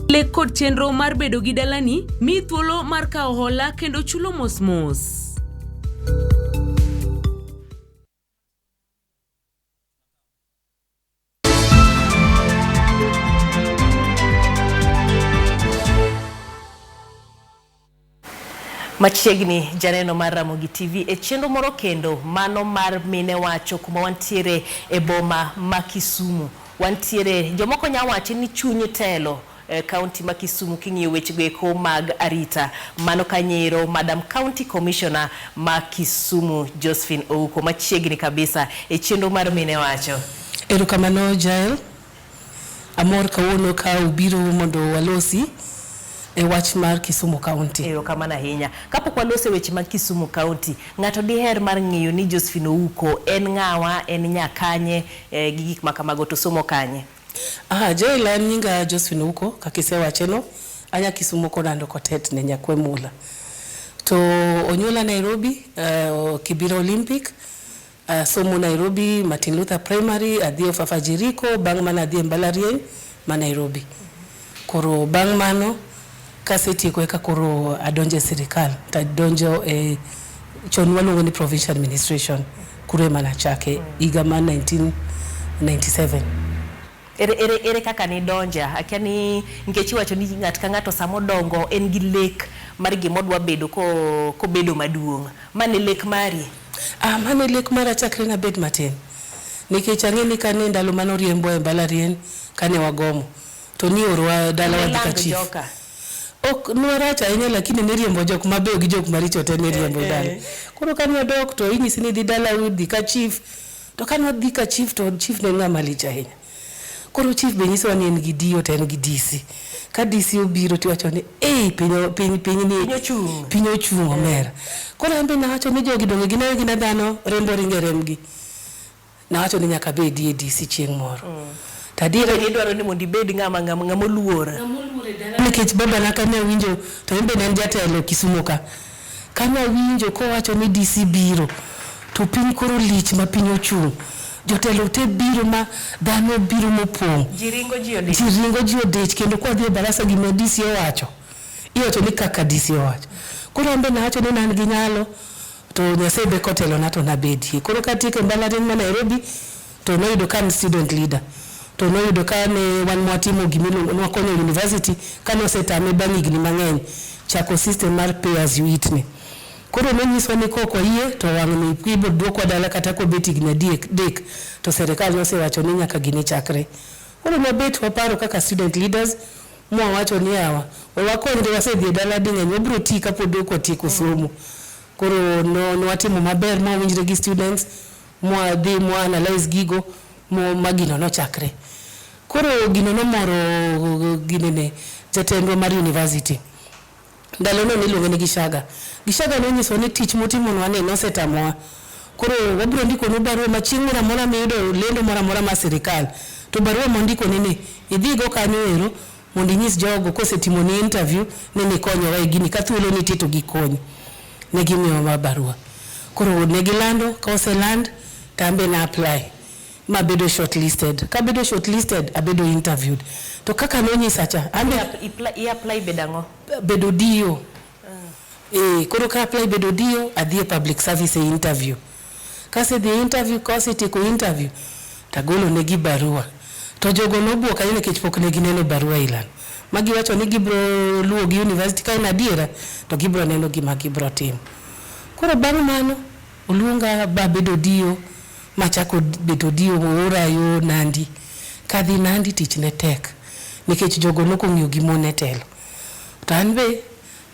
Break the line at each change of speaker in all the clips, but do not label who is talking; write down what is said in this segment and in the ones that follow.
Lek kod chenro mar bedo gi dalani miyi thuolo mar kawo hola kendo chulo mos mos.
Machiegni janeno mar Ramogi TV e chenro moro kendo mano mar mine wacho kuma wantiere e boma ma Kisumu. Wantiere jomoko nya wache ni chuny telo e kaunti ma Kisumu king'iyo wechego eko mag arita. Mano kanyero Madam County Commissioner ma Kisumu Josephine Ouko machiegni kabisa e chenro mar mine wacho.
Erokamano Jael. Amor kawuono ka ubiro mondo walosi e wach mar Kisumu County.
Erokamano ahinya. Kapok waloso e weche mag Kisumu County, ng'ato diher mar ng'eyo ni Josephine Ouko en ng'awa, en nya kanye, eh, gi gik ma kamago to somo kanye?
Aha, Jael an nyinga Josephine Ouko kaka isewacheno. Anya Kisumu Konando Kotet ne Nyakwe Mula. To onyuola Nairobi, uh, Kibera Olympic. Asomo Nairobi, Martin Luther Primary, adhi Ofafa Jericho, bang' mano adhi e mbalariany ma Nairobi. Koro bang' mano kasetieko eka koro adonjo e sirikal, to adonjo e chon waluongo ni provincial administration, kuro ema nachake higa mar 1997.
Ere, ere, ere kaka nidonja? Akia ni nikech iwacho ni ng'at ka ng'ato sama odongo en gi lek mar gima odwa bedo ko, kobedo maduong'. Ma ne lek mari?
Ah, mano e lek mara chakre nabed matin. Nikech ang'e ni kane ndalo mane oriembwa e mbalariany, kane wagomo, to niorowa dala wadhi ka chief.
Joka.
Ok nwarach ahinya lakini niriembo jok mabeyo gi jok maricho te niriembo dala. Koro kane wadok to inyisi ni dhi dalau, dhi ka chief. To kane wadhi ka chief to chief ne en ng'ama lich ahinya. Koro chief be nyisowa ni en gi DO to en gi DC. Ka DC obiro tiwacho ni ei piny piny piny ni
Piny ochung'.
Piny ochung' omera. Koro an be nawacho ni jogi donge gin agina dhano rembo ringo e rembgi. Nawacho ni nyaka abedie e DC chieng' moro. To adiera
Ni idwaro ni mondo ibed ng'ama ng'ama ng'ama oluor.
Nikech babana kane awinjo to en be ne en jatelo Kisumo ka. Kane awinjo kowacho ni DC biro, to piny koro lich ma piny ochung'. Jotelo te biro ma dhano biro mopong'.
Ji ringo ji odich.
Ji ringo ji odich kendo kwadhi e barasa gima DC owacho, iwacho ni kaka DC owacho. Koro an be nawacho ni an gi nyalo to Nyasaye be kotelona to nabedie. Koro katieko e mbalariany ma Nairobi to noyudo ka an student leader. To noyudo ka ne wan mwatimo gimiluongo, nwakonyo university kane osetame bang' higni mang'eny chako system mar pay as you eat ni. Koro nonyiswa ni kok wayie to wang'ni ibiro duokwa dala kata kobet higni adek to serikal nosewacho ni nyaka gini chakre. Koro nwabet waparo kaka student leaders mwawacho ni yawa we wakonyre wasedhi e dala ding'eny wabiro ti kapod ok watieko somo. Koro nwatimo maber mwawinjre gi students mwadhi mwa analyze gigo ma gino nochakre. Koro gino nomoro ginene jatendwa mar university. Ndalono niluonge ni Gishaga. Gishaga nonyisowa ni tich mutimonwa ni nosetamowa. Koro wabiro ndikonu barua ma chieng' moro amora miyudo lendo moro amora mar sirikal, to barua mwandikoni ni idhigo kanyo ero mondo inyis jogo kosetimoni interview ni nikonyowa e gini ka thuolo nitie to gikonyi. Ne gimiyowa barua. Koro ne gilando, ka oseland to an be na apply mabedo shortlisted. Kabedo shortlisted, abedo interviewed. To kaka nonyisa cha, an be
I apply bedo ang'o?
Bedo DO. Eh, koro ka apply bedo DO, adhi e public service e interview. Kasedhi e interview, kosetieko interview, tagolo negi barua. To jogo nobuok ahinya nikech pok ne gineno barua ilano. Ma giwacho ni gibro luwo gi university ka en adiera, to gibro neno gima gibro timo. Koro bang' mano, oluonga babedo DO, machako bedo DO oora yo Nandi. Kadhi Nandi tich ne tek, nikech jogo nokong'iyo gi mon e telo. To an be,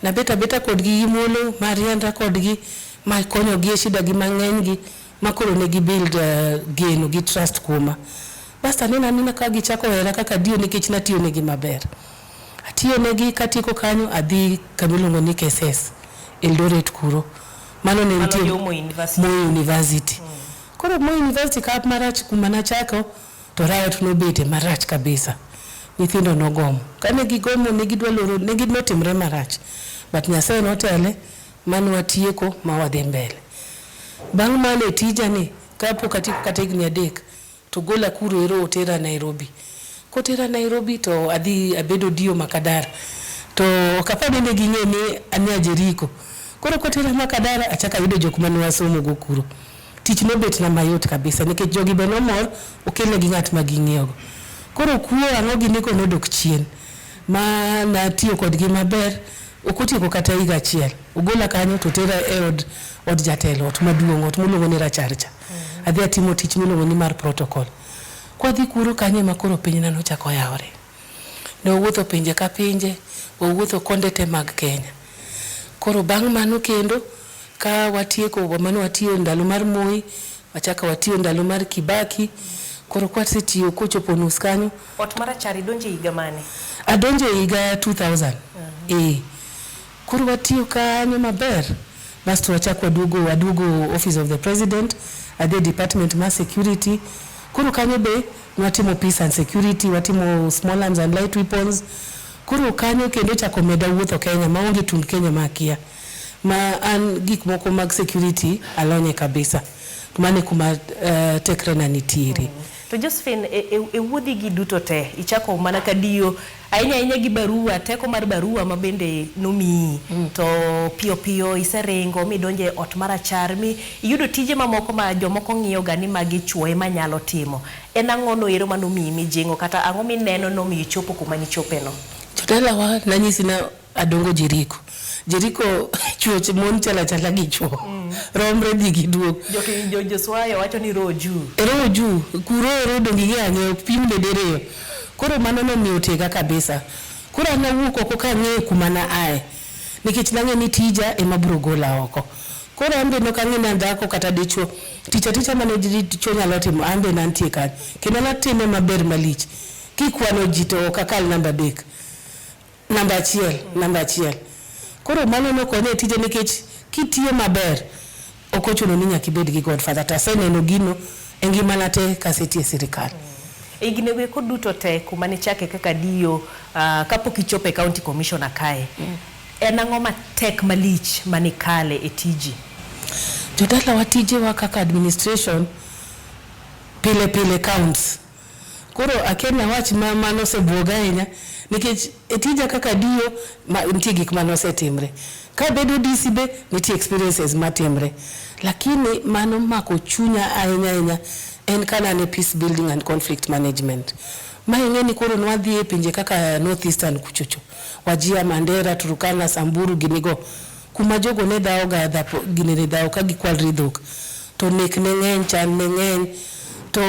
nabet abeta kodgi gi muolo, marienra kodgi, makonyogi e shida gi mang'eny gi, ma koro ne gi build geno gi trust kuoma. Basto aneno anena ka gichako hera kaka DO nikech natiyo negi maber. Atiyo negi katieko kanyo adhi kamiluongo ni KSS, Eldoret kuro. Mano ne nitie
Moi University.
Moi University. Koro Moi University kap marach kuma nachako to riot nobete marach kabisa. Nyithindo nogomo. Kane gigomo ne gidwa loro, ne ginotimre marach. But Nyasaye notele mane watieko ma wadhi mbele. Bang' mano e tija ni kapok atieko kata higni adek to gola kuro ero otera Nairobi. Kotera Nairobi to adhi abedo DO Makadara. To ok apar ni ne ging'e ni an a Jericho. Koro kotera Makadara achako ayudo jok mane wasomo go kuro. Tich nobet na mayot kabisa nikech jogi be nomor okelnegi ng'at ma ging'iyogo. Koro kuo ang'o gini ko nodok chien ma natiyo kodgi maber ok otieko kata higa achiel. Ogola kanyo to otera e od, od jatelo, ot maduong', ot miluongo ni Rachar cha. Adhi atimo tich miluongo ni mar protocol. Kwadhi kuro kanyo ema koro pinyna nochako yawore. Ne wawuotho pinje ka pinje, wawuotho konde te mag Kenya. Koro bang' mano kendo, ka watieko mano watiyo ndalo mar Moi, wachako watiyo ndalo mar Kibaki. Koro kwasetiyo kochopo nus kanyo.
Ot marachar idonje higa mane?
Adonjo e higa 2000. Eh. Koro watiyo kanyo maber. Basto wachako waduogo, waduogo Office of the President, adhi e department mar security. Koro kanyo be nwatimo peace and security, watimo small arms and light weapons. Koro kanyo kendo ochako meda wuotho Kenya maonge tund Kenya ma akia. Ma an gik moko mag security alonye kabisa. Mano e kuma uh, tekrena nitiere.
To Josephine, e, e, e wuodhi gi duto te, ichako mana ka diyo ahinya ahinya gi barua, teko mar barua ma bende nomiyi. To piyo piyo iseringo midonjo e ot marachar mi iyudo tije mamoko ma jomoko ng'iyo ga ni magi chuo ema nyalo timo. En ang'o no ero manomiyi mijing'o kata ang'o mineno nomiyo ichopo kuma nichopeno?
Jodalawa nanyisi na adongo Jericho. Jericho chuoch mon chal achala gi chuo. Romre dhi gi duog.
Joswayo wacho ni roho juu.
Roho juu, kuro ero donge ing'eyo ang'eya ok pim ne diriyo. Koro mano nomiyo otega kabisa. Koro an nawuok oko kang'eyo kuma na aye. Nikech nang'eyo ni tija ema biro gola oko. Koro an be nok ang'e ni an dhako kata dichuo. Tich aticha mane dichuo nyalo timo an be nantie kanyo. Kendo natime maber malich. Kikwano ji to ok akal namba adek. Namba achiel, namba achiel. Koro mano nokonya e tija nikech kitiyo maber ok ochuno ni nyaka ibed gi godfather to aseneno gino e ngimana te kasetiyo e sirikal.
E higni go eko duto te kuma nichake kaka DO uh, kapok ichopo e county commissioner kae mm. En ang'o matek malich manikale e tiji?
Jodalawa tijewa kaka administration pile pile counts. Koro akia ni awach ma mano osebuoga ahinya nikech e tija kaka DO ma, nitie gik mane osetimre. Kabedo DC be nitie experiences matimre. Lakini mano mako chunya ahinya ahinya en kana ne peace building and conflict management. Ma ing'e ni koro nwadhi e pinje kaka North Eastern kuchocho. Wajir, Mandera, Turkana, Samburu ginigo. Kuma jogo ne dhawo ga ginene dhawo ka gikwalre dhok. To nek ne ng'eny, chan ne ng'eny. To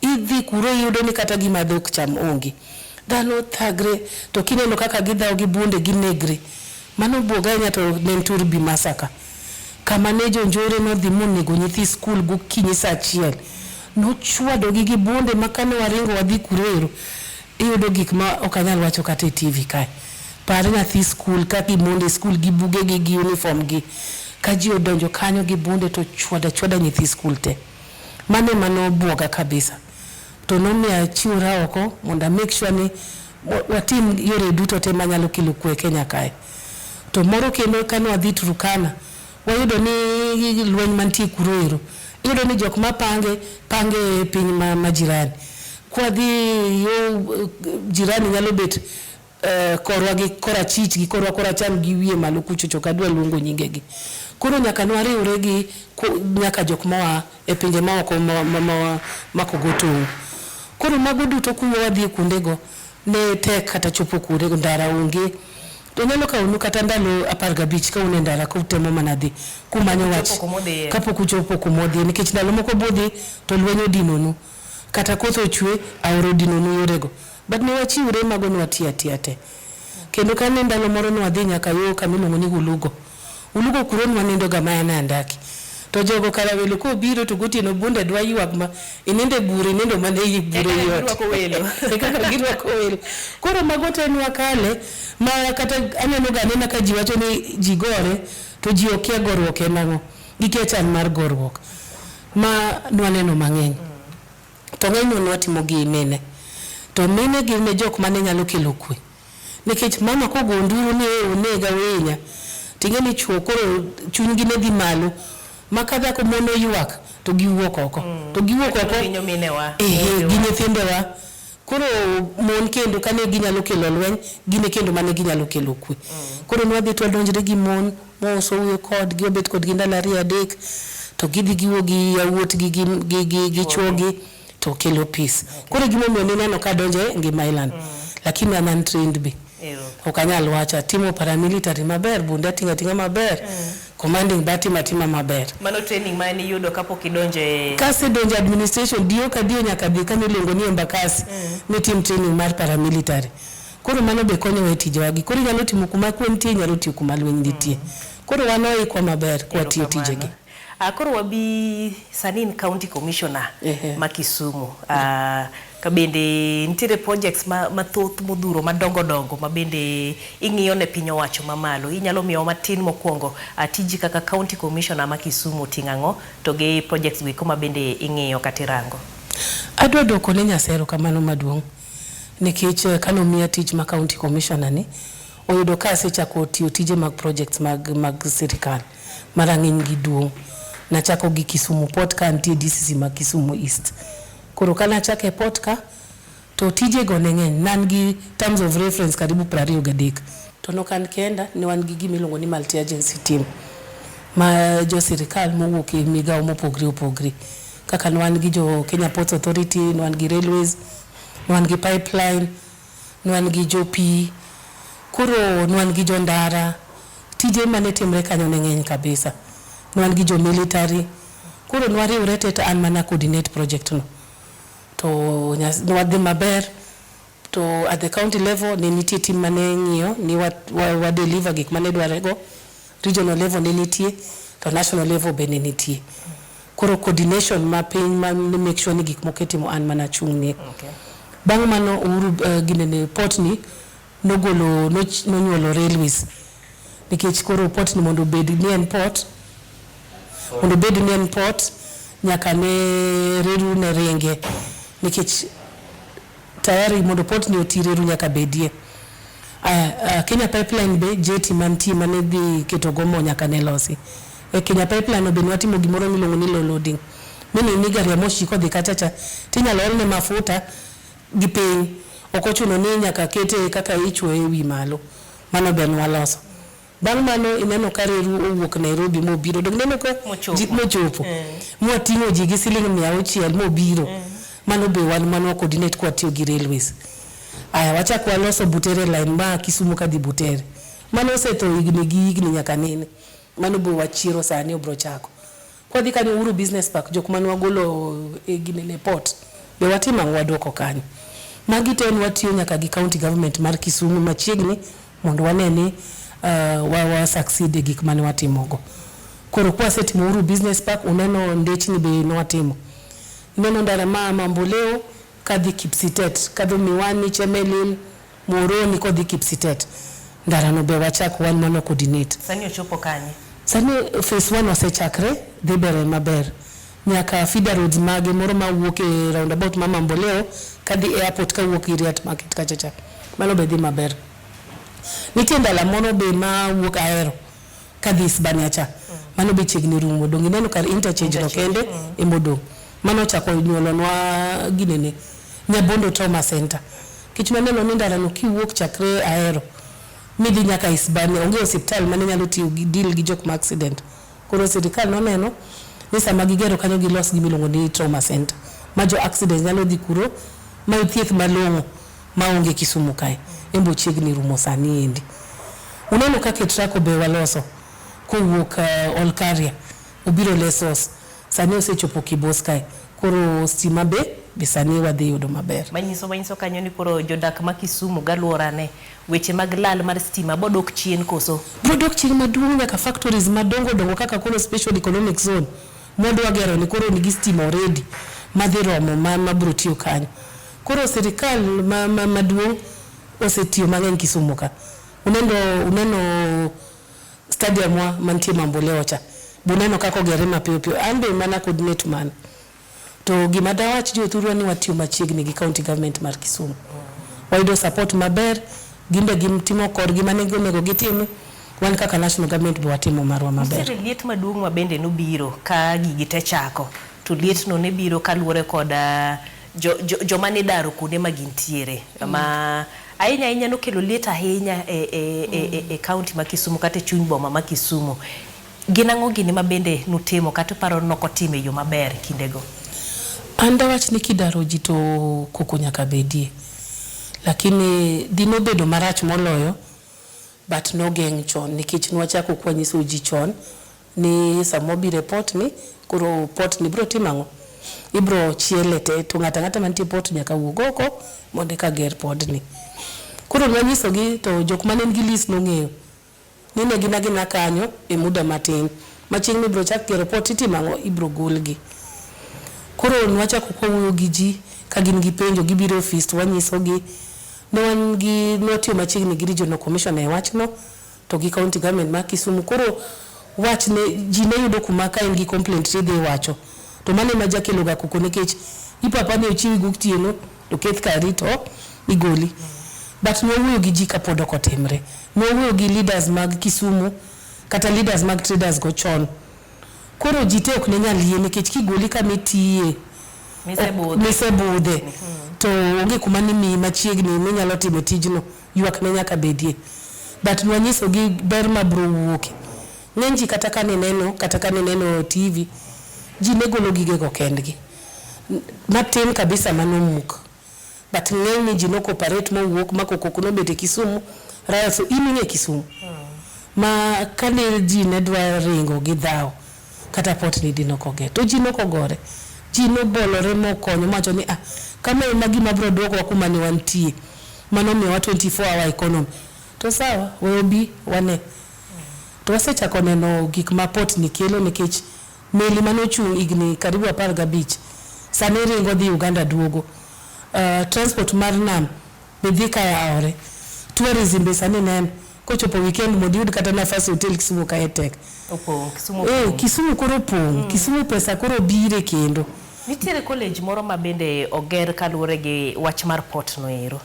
idhi kuro iyudo ni kata gima dhok cham onge. Dhano thagre to kineno kaka gidhawo gi bunde ginegre. Mano buoga ahinya to ne en Turbi Massacre. Kama ne jonjore nodhi monego nyithi skul gokinyi saa achiel. Nochwadogi gi bunde ma kane waringo wadhi kuro ero, iyudo gik ma ok anyal wacho kata e TV kae. Par nyathi skul ka gimondo e skul gi bugegi gi uniform gi. Ka ji odonjo kanyo gi bunde to chwado achwada nyithi skul te. Mano ema nobuoga kabisa. To nomiyo achiwora oko mondo a make sure ni watim yore duto te manyalo kelo kwe e Kenya kae. To moro kendo kane wadhi Turkana, wayudo ni lweny mantie kuro ero, iyudo ni jok mapange, pange e piny ma, ma jirani. Kwadhi yo jirani nyalo bet korwa gi korachich gi korwa koracham gi wiye malo kuchocho ok adwa luongo nyingegi. Koro nyaka nwariwre gi nyaka jok moa e pinje maoko ma, ma, ma makogo tong'. Koro mago duto kuma wadhi e kuondego ne tek kata chopo kuondego, ndara onge. To nyalo kawonu kata ndalo 15 ka un e ndara kutemo mana dhi kumanyo wach kapok uchopo kuma udhiye nikech ndalo moko budhi to lweny odinonu kata koth ochwe aora odinonu yorego. But ne wachiwre mago ne watiyo atiya te. Kendo kane ndalo moro ne wadhi nyaka yo kama iluongo ni Hulugo. Hulugo kuro ne wanindo ga mana e andaki. To jogo kara welo kobiro to gotieno bunde dwa ywak ma inindo e bur inindo mana ei bur ei ot.
Girwako welo.
E kaka girwako welo. Koro mago te ne wakale ma kata aneno ga anena ka ji wacho ni ji gore to ji okia goruok en ang'o. Gikia chal mar goruok. Ma nwaneno mang'eny. To ng'enywa ne watimo gi mine. To mine gin e jok mane nyalo kelo kwe. Nikech mama kogo nduru ni ee onega ohinya, ting'e ni chuo koro chunygi ne dhi malo. Ma ka dhako mon oywak to giwuok oko. To giwuok oko
Hinyo minewa.
ehe, gi nyithindewa. Koro mon kendo kane ginyalo kelo lweny, gin e kendo mane ginyalo kelo kwe. Koro nwadhi to wadonjre gi mon, mwaoso wuoyo kodgi, wabet kodgi ndalo ariyo adek, to gidhi giwuo gi yawuotgi gi, gi, gi, gi chuogi to kelo peace. Koro e gimomiyo nineno ka adonjo e ngima ilani. Lakini an an trained be. Ok anyal wacho, atimo paramilitary maber, bunde ating'o ating'a maber, commanding be atimo atima maber.
Mano training ma niyudo kapok idonjo e...
Kasedonjo administration, dio ka dio nyaka dhi kama iluongo ni Embakasi, mitim training mar paramilitary. Koro mano be konyowa e tijewa gi. Koro inyalo timo kuma kwe nitie, inyalo tiyo kuma lweny nitie. Koro wan oikwa maber kwatiyo tijegi.
Koro wabi sani in county commissioner ma Kisumu. Ka bende nitiere projects ma mathoth modhuro madongo dongo ma bende ing'iyo ne piny owacho mamalo. Inyalo miyowa matin mokwongo tiji kaka county commissioner ma Kisumu oting'o ang'o to gi projects go eko ma bende ing'iyo kata irango.
Adwa duoko ne Nyasaye erokamano maduong' nikech kane omiya tich ma county commissioner ni, oyudo ka asechako tiyo tije mag projects mag, mag sirikal ma rang'iny gi duong'. Nachako gi Kisumu Port ka antie DCC ma Kisumu East. Koro kane achako e port ka, to tijego ne ng'eny. Ne an gi terms of reference karibu 23. To nok an kenda, ne wan gi gima iluongo ni multi agency team ma jo sirikal mowuok e migawo mopogre opogre. Kaka ne wan gi jo Kenya Ports Authority, ne wan gi railways, ne wan gi pipeline, ne wan gi jo pi, koro ne wan gi jo ndara. Tije mane timre kanyo ne ng'eny kabisa. Ne wan gi jo military. Koro ne wariwre te to an mana coordinate project no. To ne wadhi maber. To at the county level ne nitie team mane ng'iyo ni wa, wa, wa deliver gik mane dwarre go. Regional level ne nitie, to national level be ne nitie. Koro coordination ma piny ma ne make sure ni gik moko itimo an mana achung'nie. Bang' mano Uhuru ginene port ni nogolo nonyuolo railways nikech koro port ni mondo obed ni en port mondo obed ni en port nyaka ne reru ne ringe nikech tayari mondo port ni oti reru nyaka bedie. Aya, Kenya Pipeline be jetty mantie mane dhi keto go mo nyaka ne losi. E Kenya Pipeline no be ne watimo gimoro miluongo ni low loading. Meaning ni gari ya moshi kodhi kacha cha tinyalo olne mafuta gi piny. Ok ochuno ni nyaka kete kaka ichuoye e wi malo. Mano be nwaloso. Bang' mano ineno ka reru owuok Nairobi mobiro. Donge ineno ka ji mochopo. Mwating'o ji gi siling 600 mobiro. Mano be wan mane wa coordinate kwatiyo gi railways. Aya wachak waloso Butere line ma Kisumu kadhi Butere. Mano osetho higni gi higni nyaka nene. Mano be wachiero sani obro chako. Kwadhi kanyo Uhuru Business Park, jok mane wagolo e ginene port, be watimo ang'o waduoko kanyo. Magi te watiyo nyaka gi county government mar Kisumu machiegni mondo wane ni wa, wa succeed e gik mane watimogo. Koro kwasetimo Uhuru Business Park, uneno ndechni be nwatimo. Ineno ndara ma Mamboleo kadhi Kipsitet, kadho Miwani, Chemelil, Muhoroni kodhi Kipsitet. Ndara no be wachako wan mano coordinate.
Sani ochopo kanye?
Sani phase 1 osechakre, dhi bere maber. Nyaka feeder roads mage moro mawuok e roundabout ma Mamboleo kadhi airport kawuok Iriat Market kacha cha. Mano be dhi maber. Nitie ndala moro be mawuok Ahero kadhi Isbania cha. Mano be chiegni rumo. Donge ineno kar interchange no kende emodong'. Mano ochako nyuolonwa ginene Nyabondo Trauma Center. Nikech naneno ni ndara no kiwuok chakre Ahero midhi nyaka Isbania onge osiptal mane nyalo tiyo gi deal gi jok ma accident. Koro sirikal noneno ni sama gigero kanyo gilos gima iluongo ni trauma center ma jo accident nyalo dhi kuro ma thieth malong'o maonge Kisumu kae. En be ochiegni rumo sani endi. Uneno kaka Etraco be waloso kowuok Olkaria obiro Lesos sani osechopo Kibos kae. Koro stima be be sani wadhi yudo maber.
Manyiso manyiso kanyo ni koro jodak ma Kisumu galuorane weche mag lal mar stima bodok chien koso?
Bodok chien maduong' nyaka factories madongo dongo kaka koro special economic zone mwadwa gero ni koro nigi stima already madhi romo ma mabro tiyo kanyo. Koro sirikal ma, ma, maduong' osetiyo mang'eny Kisumu ka. Unendo, uneno stadium wa mantie Mamboleo cha. Buneno kaka ogere mapiyo piyo. An be mana coordinate mano. To gima dawach jothurwa ni watiyo machiegni gi county government mar Kisumu. Wayudo support maber, gin be gitimo korgi mane onego gitim, wan kaka national government be watimo marwa maber.
Nitiere liet maduong' ma bende nobiro ka gigi te chako. To lietno ne biro kaluwore kod jo, jo, joma nidaro kuonde ma gintiere ma ahinya ahinya nokelo liet ahinya e, e, e, e, e kaunti ma Kisumu kata e chuny boma ma Kisumu. Gin ang'o gini ma bende nutimo kata uparo ni nokotimo e yo maber kindego?
An dawach ni kidaro ji to koko nyaka bedie. Lakini dinobedo marach moloyo but nogeng' chon nikech nwachako kwanyiso ji chon ni sama wabiro e port ni koro port ni biro timo ang'o? Ibiro chiele te to ng'ato ang'ata mantie e port nyaka wuog oko mondo eka ger podni. Koro nwanyisogi to jok mane nigi list nong'eyo ni ne gin agina kanyo e muda matin ma chieng' mibiro chak gero port itimo ang'o? Ibiro golgi. Koro nwachako kwawuoyo gi ji ka gin gi penjo gibiro e ofis to wanyisogi. Ne wan gi nwatiyo machiegni gi regional commissioner e wachno to gi county government ma Kisumu. Koro wach ne ji ne yudo kuma ka in gi complaint tidhi iwacho. To mano ema jakelo ga koko nikech ipapa ni ochiwi gotieno to keth kari to igoli. But nwawuoyo gi ji kapod ok otimre. Nwawuoyo gi leaders mag Kisumu kata leaders mag traders go chon. Koro ji te ok ne nyal yie nikech kigoli kama itiye
Misebudhe.
misebudhe to onge kuma nimiyi machiegni minyalo timo tijno ywak ne nyaka bedie. But nwanyisogi ber mabro wuoke. Ng'eny ji kata ka nineno kata ka nineno TV, ji ne golo gigego kendgi. Matin kabisa manomuk. But ng'eny ji no cooperate mowuok ma koko nobet e Kisumu, riots in ing'e Kisumu. Ma kane ji ne dwa ringo gi dhawo kata port ni dino koger to ji nokogore. Ji nobolore mokonyo mowacho ni ah, kama ema gima biro duokowa kuma ne wantie. Mano miyowa 24 hour economy. To sawa, we obi wane. To wasechako neno gik ma port ni kelo nikech meli manochung' higni karibu 15 sani ringo dhi Uganda duogo. Transport mar nam be dhi ka yawore. Tourism be sani neno kochopo weekend mondo iyud kata nafas e hotel Kisumu kae tek.
Opong', Kisumu
Eh,
opong'.
Kisumu koro opong'. Kisumu pesa koro bire kendo.
Nitiere college moro ma bende oger kaluwore gi wach mar port no ero.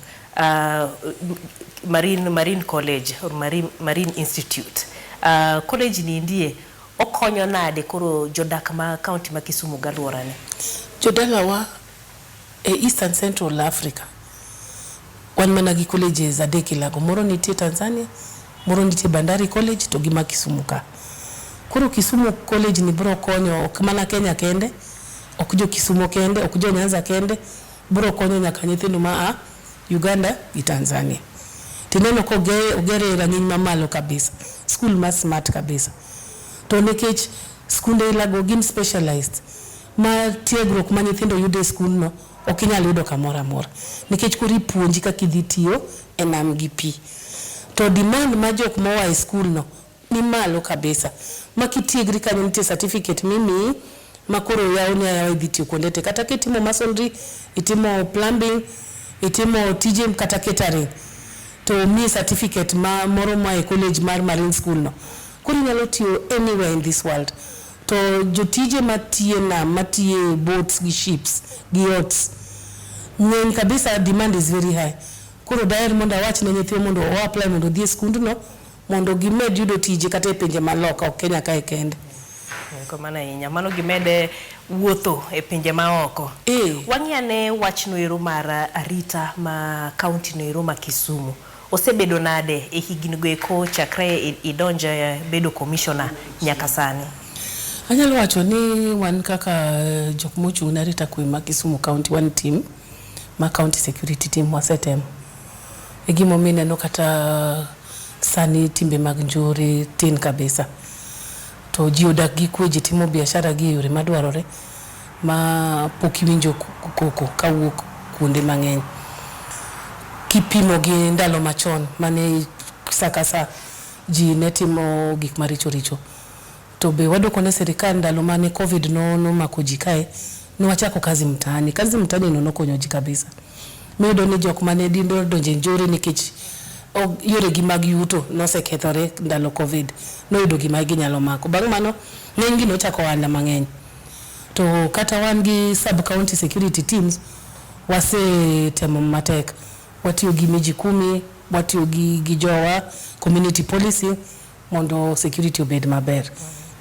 Marine College or Marine Institute. College ni ndie okonyo nade koro jodak ma county ma Kisumu gi alworane?
Jodalawa e East and Central Africa wan mana gi colleges adek ilago. Moro nitie Tanzania, moro nitie Bandari College to gi ma Kisumu ka. Koro Kisumu College ni biro konyo ok mana Kenya kende, ok jo Kisumu kende, ok jo Nyanza kende, biro konyo nyaka nyithindo ma a Uganda gi Tanzania. Tineno ka ogere e rang'iny mamalo kabisa, skul ma smart kabisa. To nikech skunde ilago gin specialized, ma tiegruok ma nyithindo yudo e skundno ok inyal yudo kamoro amora. Nikech koro ipuonji kaka idhi tiyo e nam gi pi. To demand ma jok moa e skul no ni malo kabisa. Ma kitiegri kanyo nitie certificate mimiyi ma koro yawoni ayawa idhi tiyo kuonde te. Kata kitimo masonry, itimo plumbing, itimo tije kata catering, to omiyi certificate ma moro moa e college mar marine school no. Koro inyalo tiyo anywhere in this world. To jotije matiye nam, matiye boats gi ships gi yachts, ng'eny kabisa demand is very high. Koro daher mondo awach ne nyithiwa mondo o apply mondo odhi e skundno mondo gimed yudo tije kata e pinje maloka ok Kenya kae kende.
Erokamano ahinya. Mano gimede wuotho e pinje maoko.
Eh.
Wang'i ane wachno ero mar arita ma kaunti no ero ma Kisumu. Osebedo nade e higni go eko chakre idonj bedo commissioner nyaka sani?
Anyalo wacho ni wan kaka jok mochung' ne arita kwe ma Kisumu County wan team ma county security team wasetemo. E gimomiyo ineno kata sani timbe mag njore tin kabisa. To ji odak gi kwe, ji timo biashara gi e yore madwarore ma pok iwinjo koko kawuok kuonde mang'eny. Kipimo gi ndalo machon mane sa ka sa ji ne timo gik maricho richo. To be waduoko ne sirikal ndalo mane Covid nomako ji kae, ne wachako kazi mtaani. Kazi mtaani no nokonyo ji kabisa. Miyudo ni jok mane donjo e njore nikech yoregi mag yuto nosekethore ndalo Covid, noyudo gima ginyalo mako. Bang' mano, ng'eny gi nochako ohala mang'eny. To kata wan gi sub county security teams, wasetemo matek. Watiyo gi miji kumi, watiyo gi jowa, community policing, mondo security obed maber.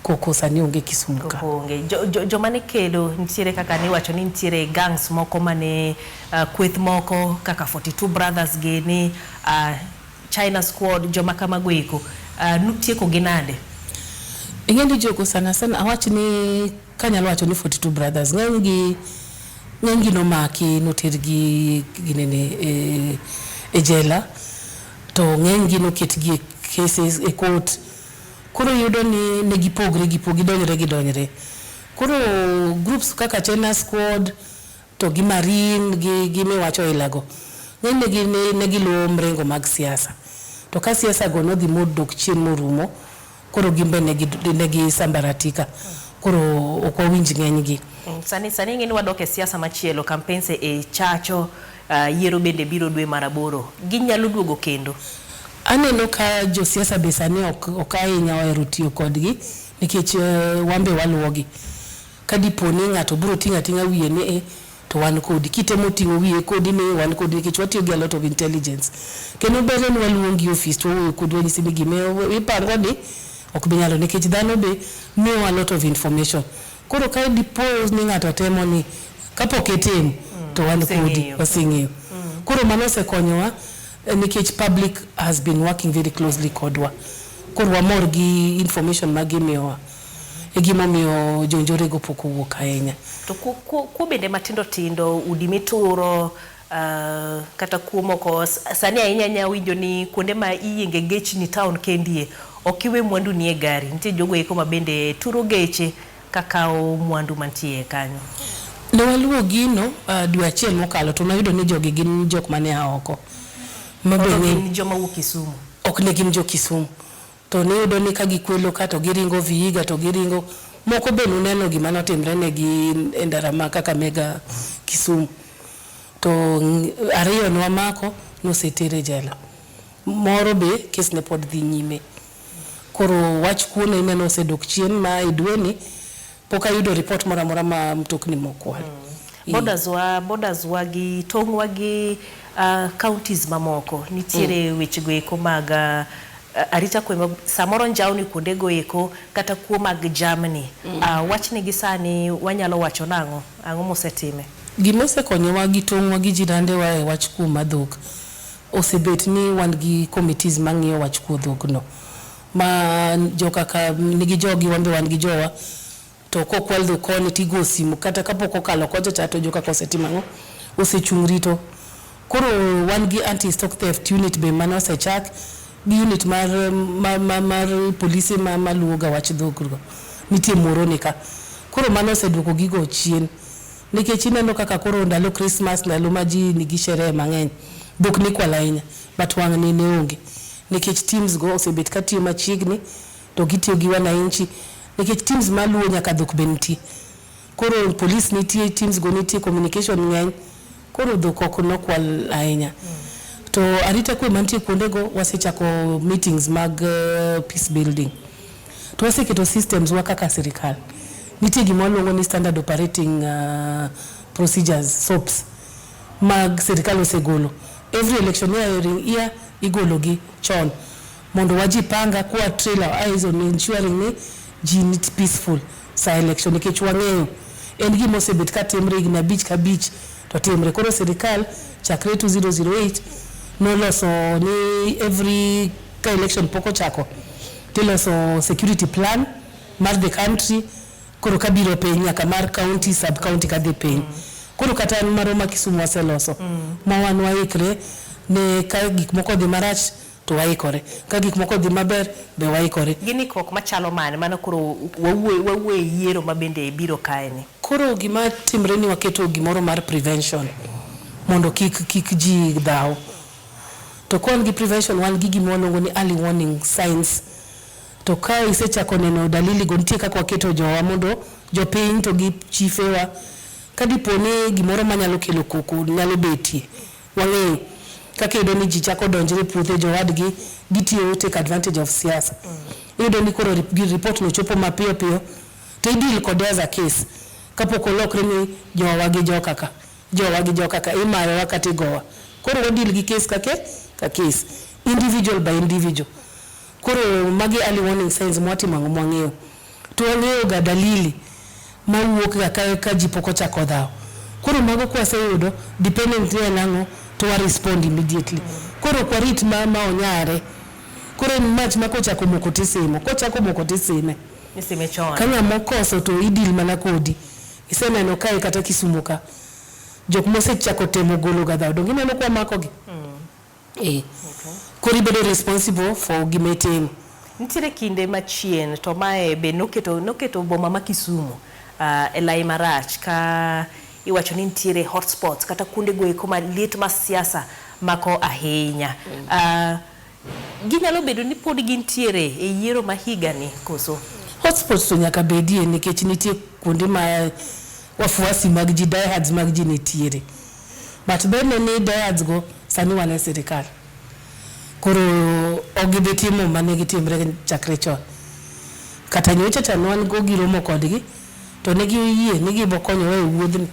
Koko sani onge Kisumu ka.
Koko onge. Joma ne kelo nitiere kaka niwacho ni nitiere gangs moko mane kweth moko kaka 42 Brothers gini, China Squad, joma kamago eko. Nutieko gi nade?
Ing'e ni jogo sana sana awach ni kanyalo wacho ni 42 Brothers ng'eny gi ng'eny gi nomaki notergi ginene e jela to ng'eny gi noketgi e cases e court. Koro iyudo ni ne gipogre gidonjre gidonjre. Koro groups kaka China Squad to gi Marine gi miwacho ilago ng'enyne gi ne giluwo mrengo mag siasa. To ka siasa go nodhi modok chien morumo, koro gin be ne gisambaratika. Koro ok wawinj ng'enygi.
Sani ing'e ni wadok e siasa machielo, campaigns e chacho, yiero bende biro dwe mar 8. Ginyalo duogo kendo?
Aneno ka josiasa be sani ok ahinya ohero tiyo kodgi nikech wan be waluwogi. Ka dipo ni ng'ato biro ting'o ating'a wiye ni to wan kodi. Kitemo ting'o wiye kodi ni wan kodi nikech watiyo gi a lot of intelligence. Kendo ber ni waluongi e ofis to wawuoyo kodi wanyisi ni gima ipango ni ok bi nyalo nikech dhano be miyowa a lot of information. Koro ka dipo ni ng'ato temo ni kapok itimo to wan kodi waseng'eyo. Koro mano osekonyowa nikech public has been working very closely kodwa. Koro wamor gi information ma gimiyowa. E gimomiyo jonjore go pok owuok ahinya.
To kuo bende matindo tindo, udi mituro, kata kuo moko, sani ahinya ahinya winjo ni kuonde ma iyienge gechni town kendie, ok iwe mwandu nie gari. Nitie jogo eko ma bende turo geche kakawo mwandu mantie kanyo.
Ne waluwo gino dwe achiel mokalo to nayudo ni jogi gin jok mane a oko.
Gin joma wuok Kisumu?
Ok ne gin jo Kisumu. To niyudo ni ka gikwelo ka to giringo Vihiga to giringo. Moko be nuneno gima notimre negi e ndara ma Kakamega Kisumu. To ariyo nwamako noseter e jela. Moro be kes ne pod dhi nyime. Koro wach kuo no ineno osedok chien ma e dweni pok ayudo report moro amora ma mtokni mokwal.
Borders wa gi tong'wa gi counties mamoko nitiere weche go eko mag arita kwe samoro njawni kuonde go eko kata kuo mag jamni. Wachni gi sani wanyalo wacho nang'o? Ang'o mosetime?
Gima osekonyowa gi tong'wa gi jirandewa e wach kuo mar dhok osebet ni wan gi committees mang'iyo wach kuo dhok no. Ma jokaka nigi jogi wan be wan gi jowa to kokwal dhok koni tigo simu kata kapok okalo kocha cha to jokaka osetimo ang'o? Osechung' rito. Koro wan gi anti stock theft unit be mane osechak gi unit mar polise maluwo ga wach dhok go nitie Muhoroni ka. Koro mano oseduoko gigo chien nikech ineno kaka koro ndalo Christmas ndalo ma ji nigi sherehe mang'eny dhok nikwalo ahinya but wang' ni ne onge nikech teams go osebet katiyo machiegni to gitiyo gi wananchi nikech teams maluwo nyaka dhok be nitie. Koro police nitie, teams go nitie, communication ng'eny. Koro dhok ok nokwal ahinya. To arita kwe mantie kuondego wasechako meetings mag peace building. To waseketo systems wa kaka sirikal. Nitie gima waluongo ni standard operating procedures, SOPs, mag sirikal osegolo. Every electioneering year igologi chon mondo wajipanga kwa train our eyes on ensuring ni ji ni peaceful sa election nikech wang'eyo en gima osebet ka timre higni 5 ka 5 to timre. Koro sirikal chakre 2008 noloso ni every ka election pok ochako tiloso security plan mar the country koro kabiro piny nyaka mar county sub county kadhi piny. Koro kata an marwa ma Kisumu waseloso ma wan waikre ne ka gik moko odhi marach to waikore, ka gik moko odhi maber be waikore.
Gin ikruok machalo mane? Mano koro wawuoye yiero ma bende biro kae ni.
Koro gima timre ni waketo gimoro mar prevention mondo kik ji dhaw. To ka wan gi prevention wan gi gima waluongo ni early warning signs. To ka isechako neno dalili go nitie kaka waketo jowa mondo jopiny to gi chifewa ka dipo ni gimoro manyalo kelo koko nyalo betie wang'eyo kaka iyudo ni ji chako donjre e puothe jowadgi gitiyo take advantage of siasa. Iyudo ni koro report no chopo mapiyo piyo to i deal kode as a case kapok olokre ni jowa gi jokaka jowa gi jokaka imayowa kata igowa. Koro wa deal gi case ka case individual by individual. Koro magi early warning signs mwatimo ang'o mwang'eyo. To wang'eyo ga dalili mawuok ga ka, ka ji pok ochako dhaw. Koro mago kwaseyudo, dependent ni en ang'o, to wa respond immediately. Koro ok warit ma, ma onyare. Koro en mach ma kochako moko tisimo, kochako moko tisime.
Isime chon.
Ka ng'ama okoso to idil mana kodi. Iseneno kae kata Kisumo ka. Jok mosechako temo golo ga dhaw, donge ineno kwa makogi? Eh. Koro ibedo responsible for gima itimo.
Nitiere kinde machien to mae be noketo, noketo boma ma Kisumu e lai marach ka iwacho ni nitiere hotspots kata kuonde go eko ma liet ma siasa mako ahinya. Ginyalo bedo ni pod gintiere e yiero ma higani koso?
Hotspots to nyaka bedie nikech nitie kuonde ma wafuasi mag ji, diehards mag ji nitiere. But berne ni diehards go sani wan e sirikal. Koro ok gibi timo mane gitimre chakre chon. Kata nyocha cha ne wan go gi romo kodgi to ne giyie ni gibo konyowa e wuodhni.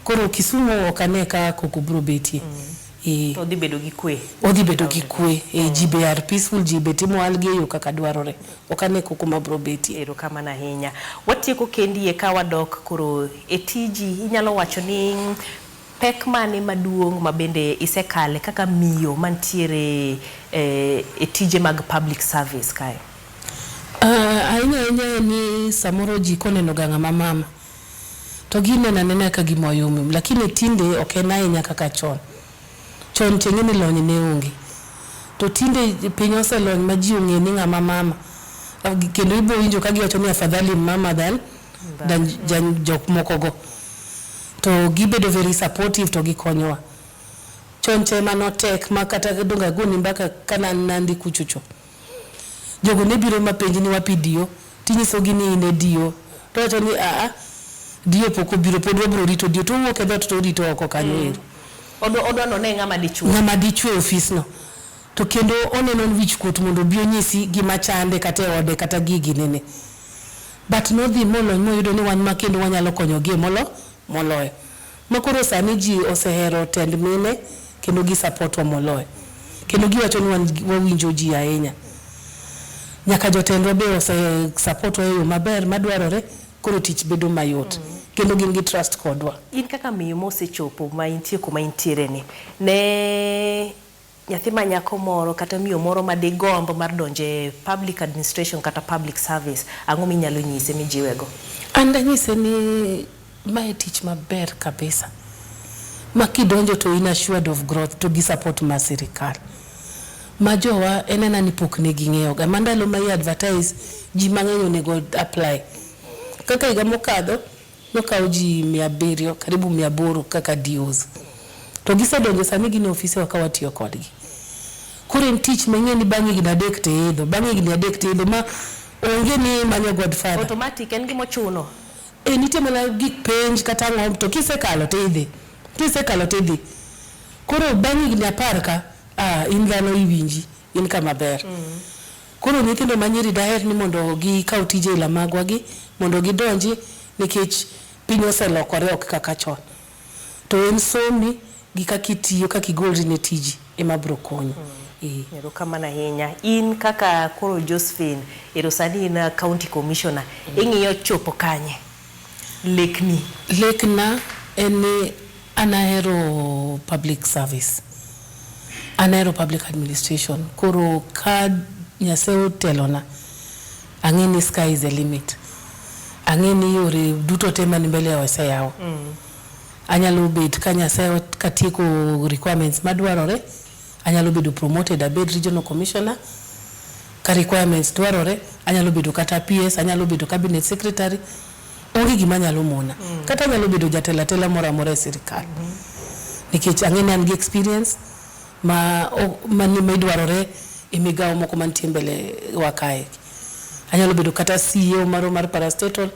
Koro Kisumu ok ane ka koko biro betie. Eh.
To odhi bedo gi kwe.
Odhi bedo gi kwe. Eh, ji be are peaceful, ji be timo ohalgi e yo kaka dwarore. Ok ane koko mabiro betie.
Erokamano ahinya. Watieko kendie ka wadok koro e tiji. Inyalo wacho ni pek mane maduong' ma bende isekale kaka miyo mantiere e tije mag public service kae?
Ahinya ahinya en ni samoro ji koneno ga ng'ama mama to gineno anena ka gima oyom, lakini tinde ok en ahinya kaka chon. Chon to ing'e ni lony ne onge. To tinde piny oselony ma ji ong'e ni ng'ama mama. Kendo ibo winjo ka giwacho ni afadhali mama than jok moko go. To gibedo very supportive to gikonyowa. Chon cha ema notek ma kata donge agoni mbaka ka ne an Nandi kuchocho. Jogo ne biro mapenji ni wapi DO, tinyisogi ni in e DO. To wacho ni aa, DO pok obiro, pod wabiro rito DO. To owuok e dhoot to orito oko kanyo ero.
Odwa none ng'ama dichuo.
Ng'ama dichuo e ofis no. To kendo oneno wich kuot mondo obi onyisi gima chande kata e ode kata gigi nene. But nodhi molony moyudo ni wan ma kendo wanyalo konyogi e moloyo. Ma koro sani ji osehero tend mine kendo gi support wa moloyo. Kendo giwacho ni wan wawinjo ji ahinya. Nyaka jotendwa be ose support wa e yo maber madwarore, koro tich bedo mayot. Kendo gin gi trust kodwa.
In kaka miyo mosechopo ma intie kuma intiere ni, ne nyathi ma nyako moro kata miyo moro ma digomb mar donjo e public administration kata public service, ang'o minyalo nyise mijiwego?
An danyise ni mae tich maber kabisa. Ma kidonjo to in assured of growth to gi support mar sirikal. Ma jowa en ena ni pok ne ging'eyo ga. Ma ndalo ma i advertise ji mang'eny onego apply. Kaka higa mokadho nokawo ji 700, karibu 800 kaka DOs. To gisedonjo sani gin e ofisewa ka watiyo kodgi. Koro en tich ma ing'e ni bang' higni 3 to iidho, bang' higni 3 to iidho ma onge ni imanyo godfather.
Automatic en gima ochuno.
E nitie mana gik penj kata ang'o to kisekalo to idhi. Kisekalo to idhi. Koro bang' higni 10 ka, in dhano iwinji, in kama ber. Koro nyithindo manyiri daher ni mondo gikaw tije ila magwa gi, mondo gidonji nikech piny oselokore ok kaka chon. To en somi gi kaka itiyo, kaka igolri ne tiji ema biro konyi.
Erokamano ahinya. In kaka koro Josephine, ero sani in county commissioner, ing'iyo chopo kanye? Lekni?
Lekna en ni an ahero public service. An ahero public administration. Koro ka Nyasaye otelona, ang'e ni sky is the limit. Ang'e ni yore duto te man mbele oseyaw. Anyalo bet ka Nyasaye katieko requirements madwarore, anyalo bedo promoted abed regional commissioner. Ka requirements dwarore, anyalo bedo kata PS, anyalo bedo cabinet secretary. Onge gima nyalo mona. Kata anyalo bedo jatelo atela moro amora e sirikal. Nikech ang'e ni an gi experience ma idwarore e migawo moko mantie mbele wa kae. Anyalo bedo kata CEO maro mar parastatal,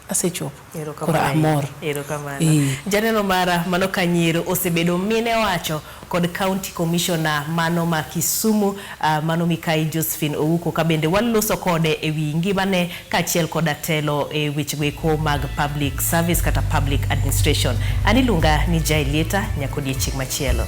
asechopo. Koro amor.
Erokamano. Janeno mara mano Kanyiro osebedo mine wacho kod county commissioner mano ma Kisumu, mano Mikai Josephine Ouko, ka bende waloso kode e wi ngimane kaachiel koda telo e weche goeko mag public service kata public administration. An iluonga ni Jael Lieta, nyaka odiechieng' machielo.